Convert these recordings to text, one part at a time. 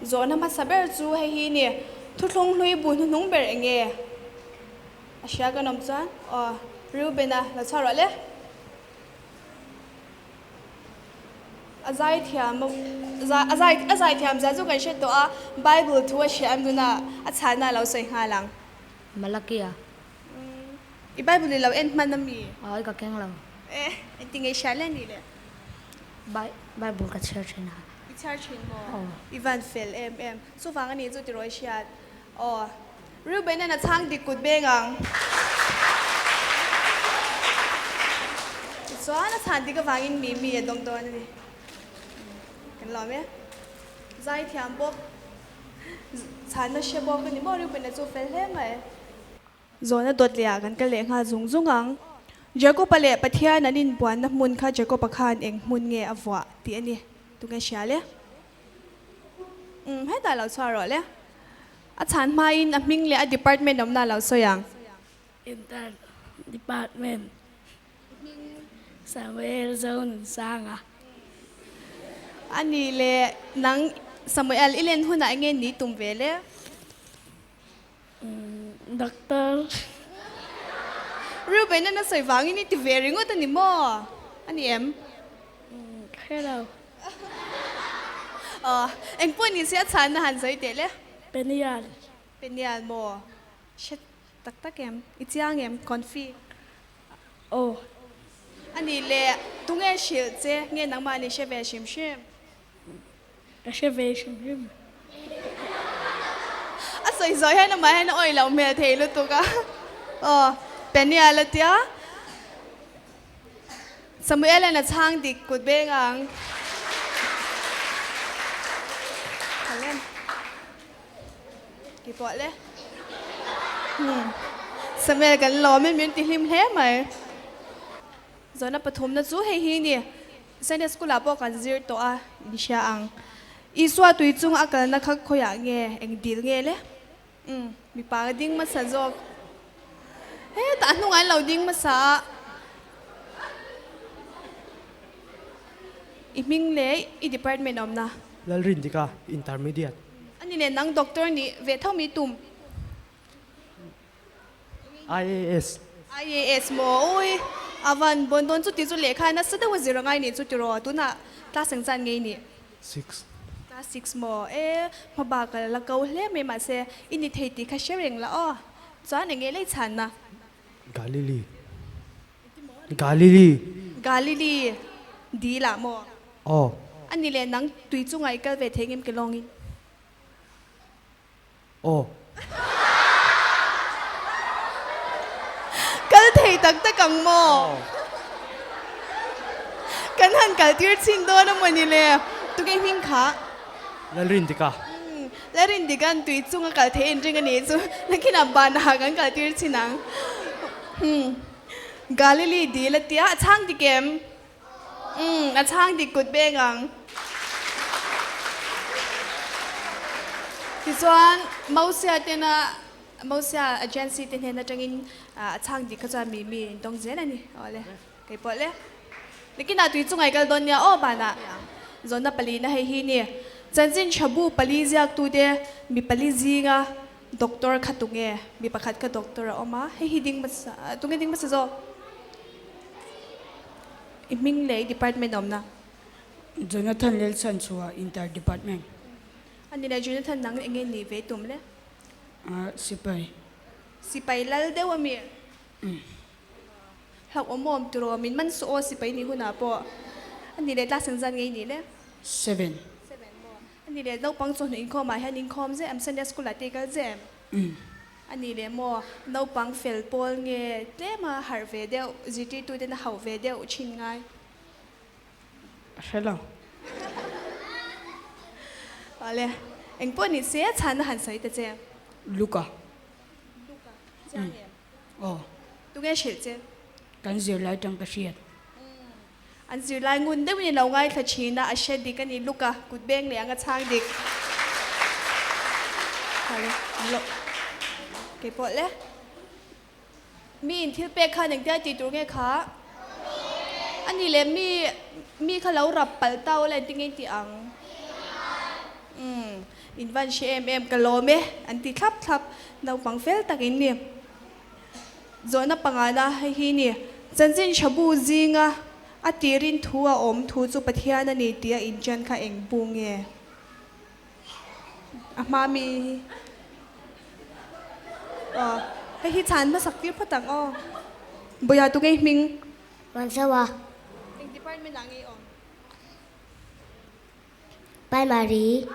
Zawhna hmasa ber chu hei hi ni, Thuthlung hlui bu hnuhnung ber eng nge? A hria kan awm chuan aw Reuben-a lo chhuah rawh le. A zaithiam a zai a zaithiam zia chu kan hre tawh a, Bible thu a hria em tuna a chhanna a lo sawi nghal ang. Malakia. I Bible i lo en hman a mi? Awi ka keng lo. E, engti nge i hria le ni le? Bible ka chhiar thin a. I chhiar thin maw? Aw. I van fel em em. Chuvang a nih chu tiraw i hriat. Aw. Reuben-a'n a chhang dik kut beng ang. Tichuan a chhan dik avangin Mimi a dawng dawn a ni. Kan lawm e. Zaithiam bawk. Chhanna hre bawk a ni maw Reuben-a chu fel hle mai. Zawhna dawt leh ah kan kal leh nghal zung zung ang. Jakob-a leh Pathian an inbuanna hmun kha Jakob-a khan eng hmun nge a vuah tih a ni. Tunge hria le? Umm hetah lo chhuah rawh le. A chhan hmain a hming leh a department awmna a lo sawi ang. Inter Department Samuel Zonunsanga. A nih leh nang Samuel i len hunah enge ni tum ve le? Doctor. Reuben a sawi vangin i ti ve ringawt a ni maw? A ni em? Ka hre lo. Aw, engpawh ni se a chhanna han sawi teh le. Penial. Penial maw? Hre tak tak em? I chiang em? Confi. Aw. A nih leh, tunge hrilh che? Nge nangmah ni hre ve hrim hrim? Ka hre ve hrim hrim. A sawi zawh hian amah hian a awih loh hmel thei lutuk a. Aw, Peniel a tia. Samuel-a'n a chhang dik kut beng ang. Thalem. Ti pawh le. Samuel kan lawm e, min ti hlim hle mai. Zawhna pathumna chu hei hi ni. Sunday School ah pawh kan zir tawh a, in hria ang. Isua tui chung a kalna kha khawiah nge, eng dil nge le? Umm, mipa ka ding hmasa zawk. Hetah hnungah an lo ding hmasa a. I hming leh i department awmna. Lalrindika, Intermediate. Ani leh nang doctor nih ve tho mi tum. IAS. IAS maw? Ui, a van bawn dawn chuti chu lehkha nasa deuh a zir angai nih chu tiraw? Tunah class eng zan ngei nih? Six. Class six maw? E, hma bak a la ko hle mai mahse i ni thei tih kha hre reng la aw. Chuan eng nge lei chhanna? Galili. Galili. Galili dil ah maw? Aw. A ni leh nang tui chungah i kal ve thei ngem ke lawngin? Aw. Kal thei tak tak ang maw? Kan han kal tir chhin dawn a mawni le? Tuke hming kha? Lalrindika. Lalrindika'n tui chunga kal thei inring a nih chu nakinah banah kan kal tir chhin ang. Galili dil a tia, a chhang dik em? Umm, a chhang dik kut beng ang. Tichuan, Mosia tena, Mosia agency te hnen atangin a chhang dik kha chuan mi mi in tawng zel a ni. Aw le, kei pawh le. Nikinah tui chunga i kal dawn nia aw banah. Zawnna palina hei hi ni. Chanchin thabu pali ziaktute mi pali zinga doctor kha tunge? Mi pakhat kha doctor a awm a, hei hi ding hmasa, tunge ding hmasa zawk? I hming leh i department awmna. Jonathan Lalchhanchhuah Inter Department. A ni leh Jonathan nang eng nge nih ve tum le? Sipai. Sipai lal deuh a mi? Hlauh awm awm tiraw min man suh aw sipai nih hunah pawh. A ni leh class engzat nge i nih le? Seven. Seven maw? A ni leh naupang chawhnu inkhawmah hian inkhawm zeh em? Sunday school ah te i kal zeh em? A nih leh maw, naupang fel pawl nge tlem a harh ve deuh, zirtirtu ten a hauh ve deuh thin ngai? A hre lo. Awle, eng pawh ni se chhanna han sawi ta che. Luka. Luka, chiang em? Aw. Tunge hrilh che? Kan zirlai tang ka hriat. An zirlai ngun deuhin a lo ngaithla thin a, a hre dik a ni. Luka kut beng leh ang a chhang dik. Hale, an lo kei pawh le. Mi in thil pek khan engtia tih tur nge kha? A ni leh mi mi kha lo rap palh tau la engtin nge in tih ang? Umm. In van hre em em ka lawm e an ti thlap thlap. Naupang fel tak in ni. Zawhna pangana hei hi ni. Chanchin thabu zinga a tirin thu a awm thu chu Pathian a ni tih a inṭan kha eng bu nge? A hma mi hi. Aw, hei hi chhan hmasak tir phawt ang aw. Bawiha tu ngei hming? Vansawa. Eng department ah ngei awm? Primary.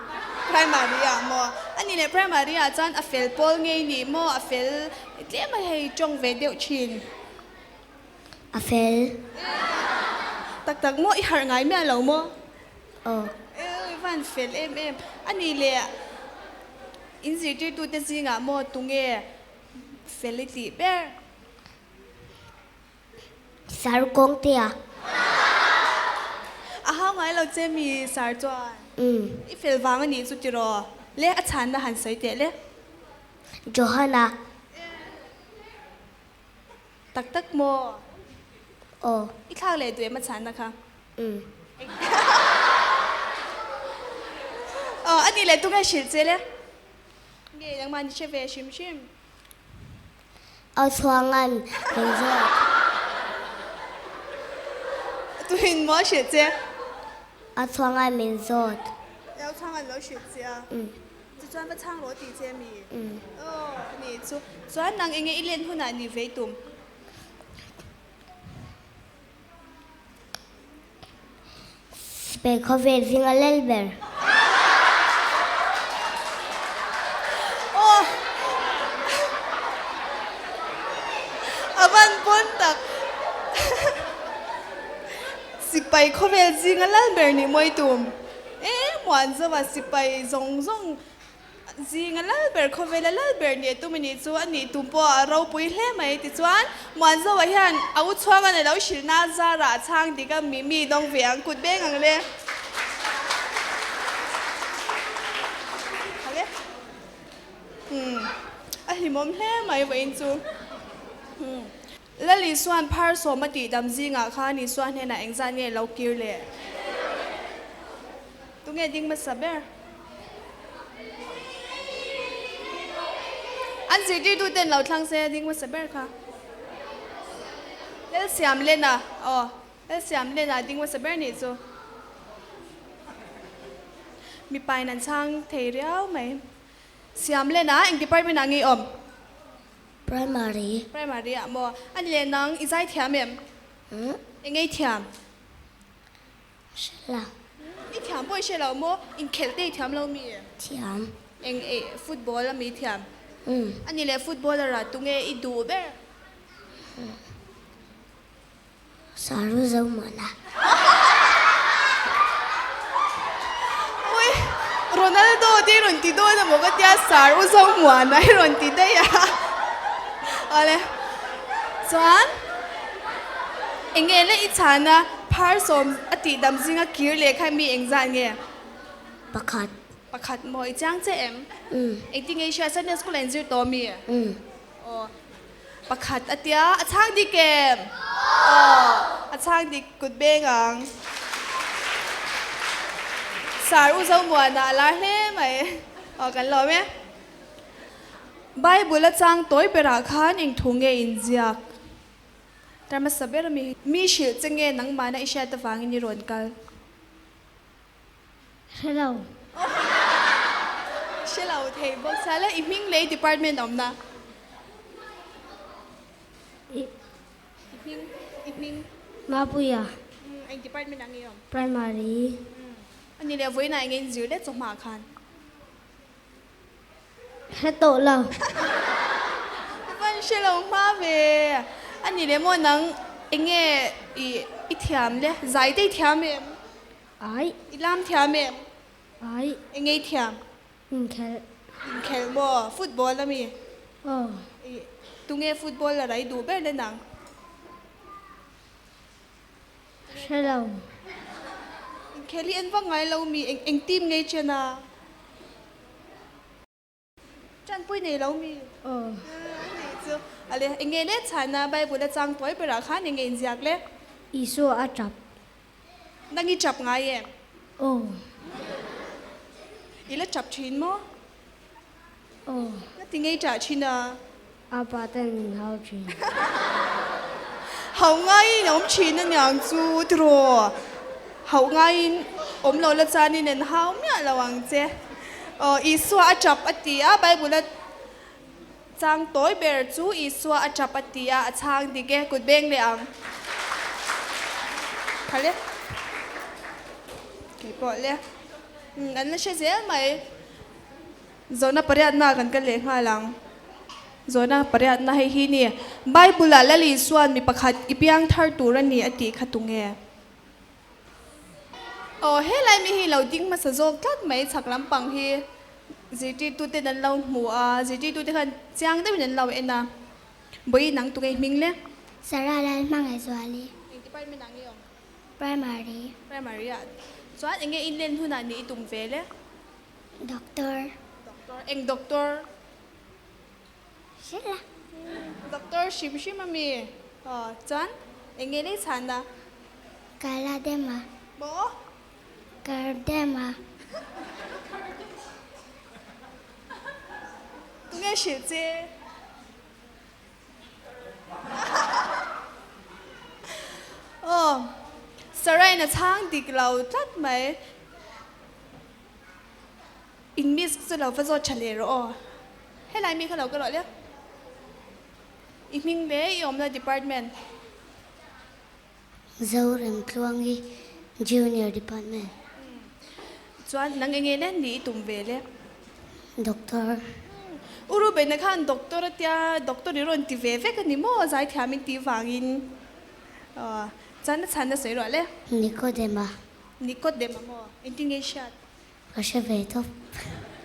Primary ah maw? A nih leh primary ah chuan a fel pawl ngei nih maw? A fel tlem a hei tawng ve deuh thin. A fel. Tak tak maw? I harh ngai miah lo maw? Aw. I van fel em em. A nih leh in zirtirtute zingah maw tunge fel i tih ber? Sar kawng te a. A hau ngai lo che mi sar chuan. Umm. I fel vang a nih chu tiraw? Le a chhanna han sawi teh le. Johanna. Tak tak maw? Aw. I thlak leh duh em a chhanna kha? Umm. Aw a nih leh tunge hrilh che le? Nge nangmah ni hre ve hrim hrim. A chhuangan min zawt. Tuin maw a hrilh che? A chhuangan min zawt. Lo chhuangan lo hrilh che a? Umm. Tichuan va chhang rawh tih che mi? Umm. Aw ni chu. Chuan nang enge i len hunah ni vei tum? Sipai khawvel zinga lel ber. Aw a van pawn tak Sipai khawvel zinga lal ber nih mawi tum e muan zova sipai zawng zawng Zinga lal ber khawvela lal ber nih tum i nih chu a nih tum pawh a ropui hle mai tichuan Muanzoa hian a u chhuangan a lo hrilhna a zarah a chhang dik a mi mi dawng ve ang kut beng ang le. Hale. Umm a hlimawm hle mai vawiin chu. Umm Lal Isua'n phar sawm a tih dam zingah khan Isua hnenah engzat nge lo kir leh? Tunge ding hmasa ber? An zirtirtu ten lo thlang se ding hmasa ber kha. Lalsiam Lena, aw, Lalsiam Lena ding hmasa ber nih chu. Mipain an chhang thei riau mai. Siam Lena, eng department ah nge i awm? Primary. Primary ah maw? A ni leh nang, i zai thiam em? Umm. Eng ei thiam? Hre lo. I thiam pawh i hre lo maw? Inkhelh te i thiam lo mi? Thiam. Eng ei football a mi thiam? Umm. A ni leh footballer ah tunge i duh ber? Umm. Saru zo mawla. Ui, Ronaldo te i rawn ti dawn amaw ka tia Saru zo muana i rawn ti daih a. Awle, chuan eng nge le i chhana phar sawm a tih dam zinga kir leh kha mi engzat nge? Pakhat. Pakhat maw i chiang che em? Umm. Engtin nge i hria Sunday school ah in zir tawh mi? Umm. Aw. Pakhat a tia, a chhang dik em? Aw, a chhang dik kut beng ang. Sar u Zomuana a lar hle mai. Aw, kan lawm e. Bible a chang tawi berah khan eng thu nge inziak? Tar hmasa ber ami hi. Mi hrilh che nge nangmahna i hriat avangin i rawn kal? Hre lo. Hre lo thei bawk sia le i hming lei department awmna. I hming i hming. Mapuia. Eng department ah nge i awm? Primary. Ani leh vawiinah eng nge in zir leh chawhma ah khan? Hre tawh lo. I van hre lo hma ve. A ni leh maw nang eng nge i i thiam le? Zai te i thiam em? Ai. I lam thiam em? Ai. Eng nge i thiam? Inkhelh. Inkhelh maw? Football a mi? Aw. I tunge football a rai duh ber le nang? Hre lo. Inkhelh hi en vak ngai lo mi? Eng eng team nge i chen a? Tanpui nei lo mi? Aw. Ani chu a le eng nge le chhana Bible a chang tawi berah khan eng nge inziak le? Isua a tap. Nang i tap ngai em? Aw. I la tap thin maw? Aw. Nga ti ngei tah thin a? A pa ten min hau thin. Hauh ngaiin a awm thin aniang chu tiraw? Hauh ngaiin awm lo la chuanin an hau miah lo ang che. Aw, Isua a tap a ti a, Bible a chang tawi ber chu Isua a tap a ti a, a chhang dik e, kut beng leh ang. Phal e. Keipawh le. An la hre zel mai. Zawhna pariatna kan kal leh nghal ang. Zawhna pariatna hei hi ni, Bible-ah Lal Isua'n mi pakhat i piang thar tur a ni a tih kha tunge? Aw, helai mi hi lo ding hmasa zawk tlat mai, chhak lampang hi zirtirtuten an lo hmu a, zirtirtute khan chiang deuhin an lo en a. Bawihi nang tunge i hming le? Sarah Lalhmangaihzuali. Eng department ah nge awm? Primary. Primary ah. Chuan enge inlen hunah ni i tum ve le? Doctor. Doctor, eng doctor? Hre la. Doctor hrim hrim a mi? Aw, chuan eng nge lei chhan a? Kar a dem a. Maw? Kar dem a. Tunge hrilh che? Aw, Sarah-in a chhang dik lo tlat mai. In miss chu lo va zawt tha leh rawh aw. Helai mi kha lo ka rawh leh. I hming le i awmna department. Zoremtluangi Junior Department. Chuan nang enge le ni i tum ve le. Doctor. U Rubena khan doctor a tia doctor i rawn ti ve vek a ni maw zaithiam in tih vangin aw chuan a chhan a sawi rawh le. Nikodema. Nikodema maw? Engtin nge i hriat? Ka hre ve tawp.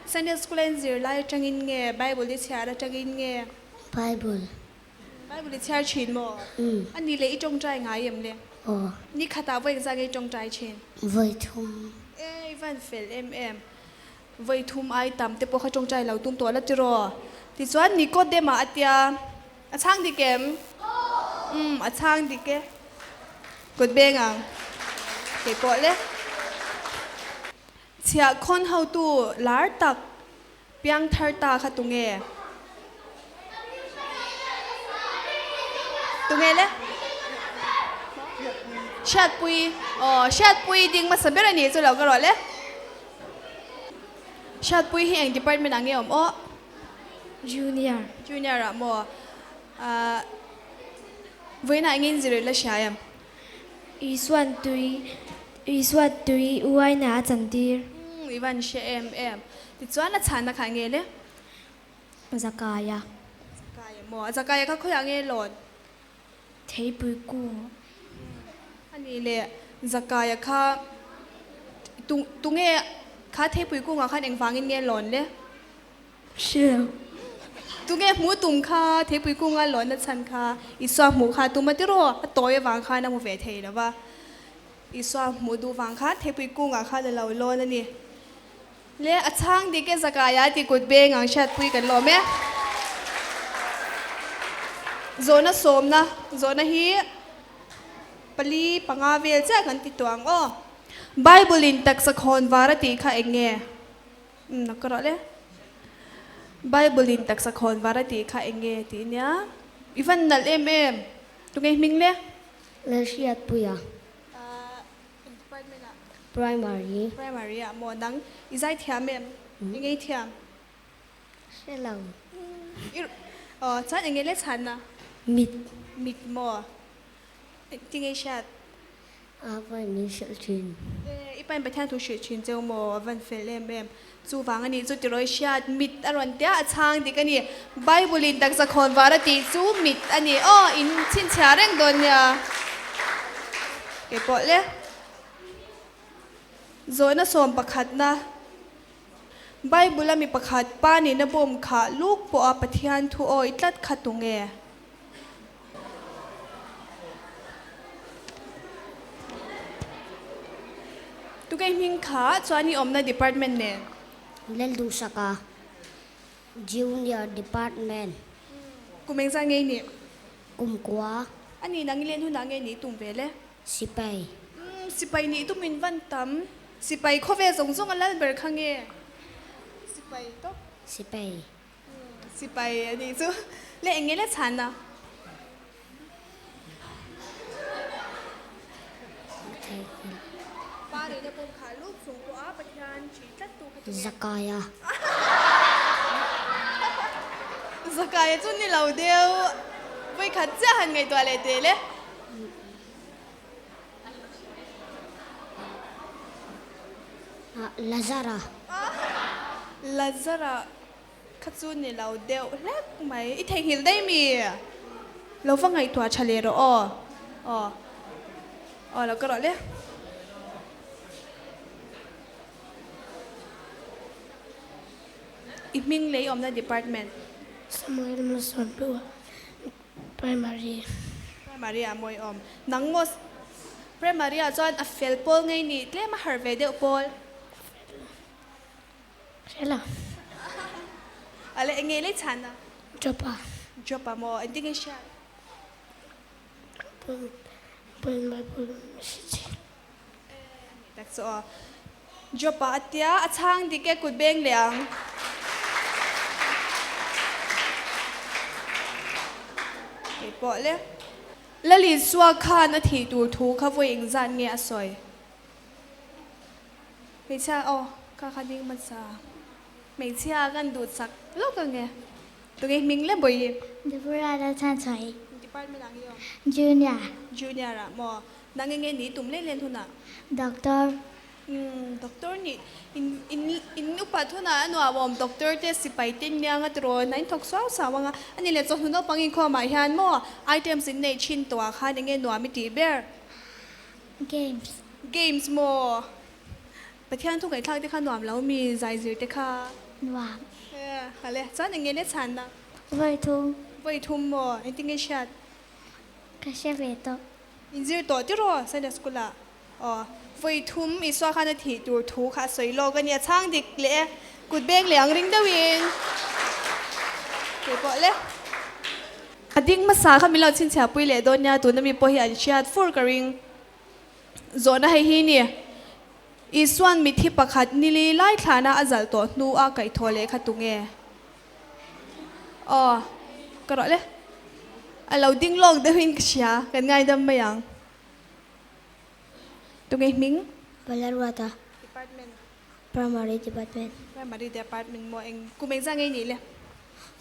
Sunday school a in zir lai atangin nge Bible i chhiar atangin nge? Bible. Bible i chhiar thin maw? Umm. A nih leh i tawngtai ngai em le? Aw. Ni khatah vawi engzah nge i tawngtai thin? Vawi thum. E, i van fel em em. Vawi thum ai tam te pawh kha tawngtai lo tum tawh la tiraw? Tichuan Nikodema a tia. A chhang dik em? Umm, a chhang dik e. Kut beng ang. Kei pawh le. Chhiah khawn hotu lar tak piang thar ta kha tunge? Tunge le? Hriatpui, aw, Hriatpui ding hmasa ber a nih chu lo ka rawh le. Hriatpui hi eng department ah nge awm aw? Junior. Junior ah maw? Ahh vawiinah engin zir la hria em? Isuan tui Isua tui uaina a chantir. Umm i van hre em em. Tichuan a chhanna kha nge le? Zakaia. Zakaia maw? Zakaia kha khawiah nge lawn? Theipui kung. A nih leh Zakaia kha tunge kha theipui kungah khan engvangin nge lawn le? Hre lo. Tunge hmuh tum kha theipui kunga lawnna chhan kha Isua hmuh kha tum a tiraw? A tawi avang khan a hmu ve thei lo va. Isua hmuh duh vang khan theipui kungah khan a lo lawn a ni. Le a chhang dik e Zakaia ti kut beng ang hriatpui kan lawm e. Zawhna sawmna, zawhna hi pali panga vel chiah kan ti tawh ang aw. Bible in taksa khawn var a tih kha eng nge? Umm ka rawh le. Bible in taksa khawn var a tih kha eng nge tih nia. I van nalh em em. Tunge hming le? Lalhriatpuia. Ahh eng department ah? Primary. Primary ah maw? Nang i zai thiam em? Eng nge i thiam? Hre lo. I aw chuan eng nge le chhanna? Mit. Mit maw? Engtin nge i hriat? A van min hrilh thin. E, i pain Pathian thu hrilh thin cheu maw? A van fel em em. Chuvang a nih chu tirawi hriat mit a rawn tia a chhang dik a ni. Bible in taksa khawn var a tih chu mit a ni. Aw, in chhinchhiah reng dawn nia. Keipawh le. Zawhna sawm pakhatna. Bible a mi pakhat pa nihna bawm khah luk pawha Pathian thu awi tlat kha tunge? Tukei hming kha chuan i awmna department nen. Lalduhsaka, Junior Department. Kum engzah nge i nih? Kum kua. A nih nang i len hunah nge nih tum ve le? Sipai. Umm, sipai nih tum in van tam. Sipai khawvel zawng zawng a lal ber kha nge? Sipai tawp. Sipai. Sipai a nih chu. Le eng nge le chhanna? Pa rina pawm kha lut chung pawh a Pathian ṭih tlat tu kha chu nge? Zakaia. Zakaia chu ni lo deuh. Vawikhat chiah han ngaihtuah leh teh le. Lazara. Lazara kha chu ni lo deuh hlek mai. I theihnghilh daih mi? Lo va ngaihtuah tha leh rawh aw. Aw. Aw lo ka rawh le. I hming lei awmna department. Samuel Malsawmhlua. Primary. Primary ah mawi awm. Nang maw Primary ah chuan a fel pawl ngei ni tlem a harh ve deuh pawl. Hre lo. A le enge lei chhan a? Job a. Job a maw engtin nge hriat? Pawhin Bible hre chin. Tak chu aw. Job ah a tia a chhang dik e kut beng leh ang. Kei pawh le. Lalisua khan a thih tur thu kha vawi engzat nge a sawi? Hmeichhia aw kha kha ding hmasa. Hmeichhia kan duh chak lawk ang e. Tunge hming le bawi? Deborah Lalchhanchhuahi. Department ah nge aw? Junior. Junior ah maw? Nang enge ni tum leh len hunah? Doctor. Umm doctor nih in in in upat hunah a nuam awm doctor te sipai te niang a tiraw hna in thawk suau suau anga ani leh chawhnu naupang inkhawm ah hian maw items in neih thin tawh ah khan enge nuam i tih ber? Games. Games maw? Pathian thu ngaihthlak te kha nuam lo mi zai zir te kha? Nuam. Hale chuan enge le chhanna? Vawi thum. Vawi thum maw? Engtin nge hriat? Ka hre ve tawh. Inzir tawh tiraw Sunday School ah? Aw, vawi thum Isua khan a thih tur thu kha a sawi lawk a nia, chhang dik leh e, kut beng leh ang ring deuhin kei pawh le. A ding hmasa kha min lo chhinchhiah pui leh dawn nia, tuna mi pawh hi an hriat fur ka ring. Zawhna hei hi ni, Isua'n mithi pakhat nili lai thlana a zalh tawh hnu a kaihthawh leh kha tunge? Aw, ka rawh le. A lo ding lawk deuhin ka hria, kan ngaidam mai ang. Tunge hming? Valarwata. Department. Primary Department. Primary Department maw eng kum engzah ngei nih le?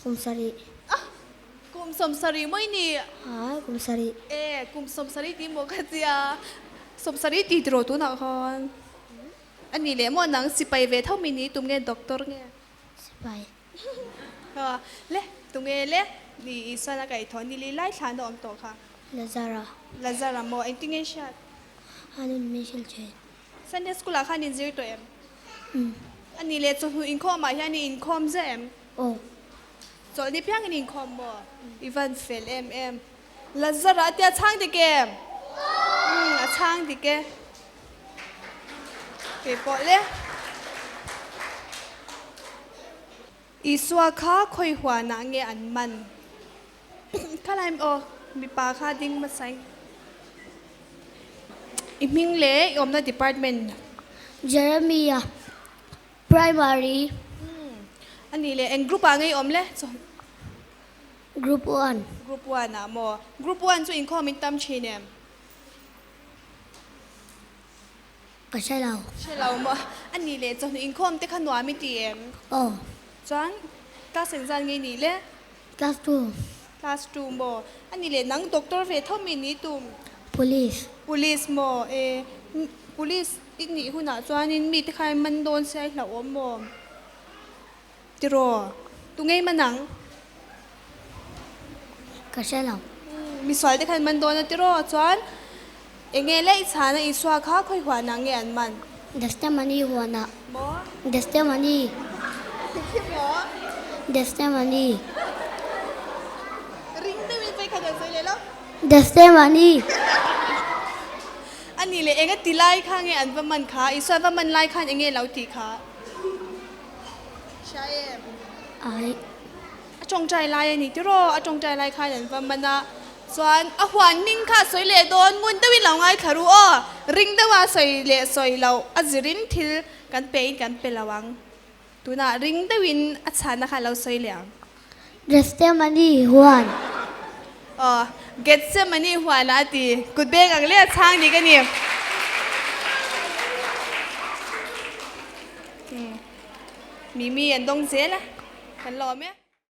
Kum sarih. Ah! Kum sawmsarih maw i nih? Haa, kum sarih. E, kum sawmsarih tih maw ka tia. Sawmsarih tih tiraw tunah khan. A nih leh maw nang sipai ve tho mi ni tum nge doctor nge? Sipai. Ha, le, tunge le? Ni Isuan a kaihthawh ni li lai thlan a awm tawh kha. Lazara. Lazara maw? Engtin nge hriat? A nun min hrilh thin. Sunday school ah khan inzir tawh em? Umm. A nih leh chawhnu inkhawm ah hian i inkhawm zeh em? Aw. Chawlhni piang in inkhawm maw? I van fel em em. Lazara a tia chhang dik em? Umm, a chhang dik e. Kei pawh le. Isua kha khawi huanah nge an man? Khalai aw, mipa kha ding hmasai. I hming leh i awmna department. Jeremiah Primary. A nih leh eng group ah nge i awm le? Group one. Group one ah maw? Group one chu inkhawm in tam thin em? Ka hre lo. Hre lo maw? A nih leh chawhnu inkhawm te kha nuam i ti em? Aw. Chuan class engzat nge i nih le? Class two. Class two maw? A nih leh nang doctor ve tho mi ni tum? Police. Police maw? E, police i nih hunah chuanin mi te kha i man dawn sia i hlauhawm maw? Tiraw, tu ngei man ang? Ka hre lo. Misual te khan man dawn a tiraw, chuan enge leh i chhana Isua kha khawi huanah nge an man? Gethsemane huanah. Maw? Gethsemane. Khi maw? Gethsemane. Ring deuhin vei khat an sawi leh lo. Gethsemane. A nih leh enga ti lai kha nge an va man kha? Isua va man lai khan enge lo tih kha? Hria em? Ai. A tawngtai lai a ni tiraw? A tawngtai lai khan an va man a, chuan a huan hming kha a sawi leh dawn, ngun deuhin lo ngaithla ru aw, ring deuha sawi leh sawi loh a zirin thil kan pe in kan pe lo ang. Tunah ring deuhin a chhanna kha a lo sawi leh ang. Gethsemane huan. Aw, Gethsemane huanah a ti. Kut beng ang leh a chhang dik a ni. Mimi an dawng zel a, kan lawm e.